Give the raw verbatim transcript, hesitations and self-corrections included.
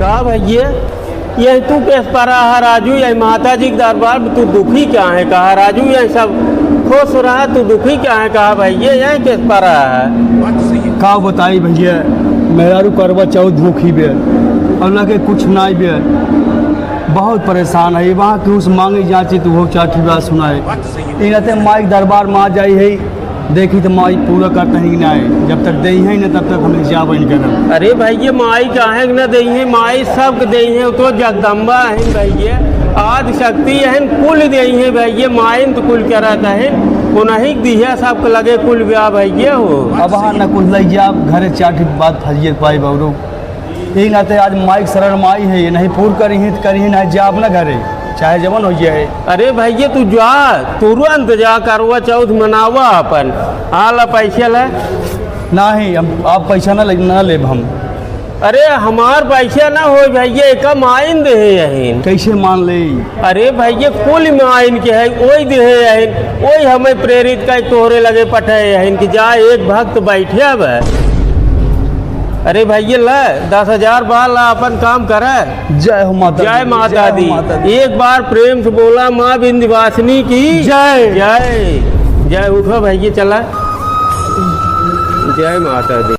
का भइया, यही तू केस परा है राजू, यही माता जी के दरबार में तू दुखी काहे कहा राजू, यही सब खुश रहा, तू दुखी काहे कहा भइया, यही केस परा है। का बताई भइया, मेहरारू करवा चौथ भूखी बे, और ना के कुछ नाई बे, बहुत परेशान है। वहाँ के उस मांगे जाँची तू हो चाठी बात सुनाए। ई नाते माई के दरबार में आ जाई है, देखी तो माई पूरा करता है कि नहीं, जब तक देइहैं ना तब तक हम जाबे नहीं करब। अरे भइया, माई काहे के ना देइहैं, माई सबके देइहैं, तो जगदम्बा है भइया, आदि शक्ति है, कुल देइहैं भइया, माई तो कुल करत है, उन्हीं के दिया सबके लगे कुल ब्याह भइया हो। अब हाँ न कुल लग जाब, घरे चार ठे बात फजिए पाई बौरू। यही नाते आज माई के शरण में आई है, ये नहीं पूर करी है तो करी है, नहीं जाब ना घरे, चाहे जवन हो जाए। अरे भइया, तू जा, तुरंत जा, करवा चौथ मनावा अपन। हाँ, ला पैसे ला। नहीं, हम, आप पैसा ना ले, ना लेब हम। अरे, हमार पैसा ना होई भइया, एका माइन देहे यहीन। कैसे मान ले? अरे भइया, कुल माइन के है, ओई देहे यहीन, ओई हमें प्रेरित कइ तोहरे लगे पठे यहीन कि जा, एक भक्त बैठे अब। अरे भइया, ला, दस हजार बा, ला, अपन काम करे। जय हो माता जय दी, माता जय हो दी। माता दी। एक बार प्रेम से बोला, माँ विंध्यवासिनी की जय। जय। जय, उठो भइया, चला। जय माता दी।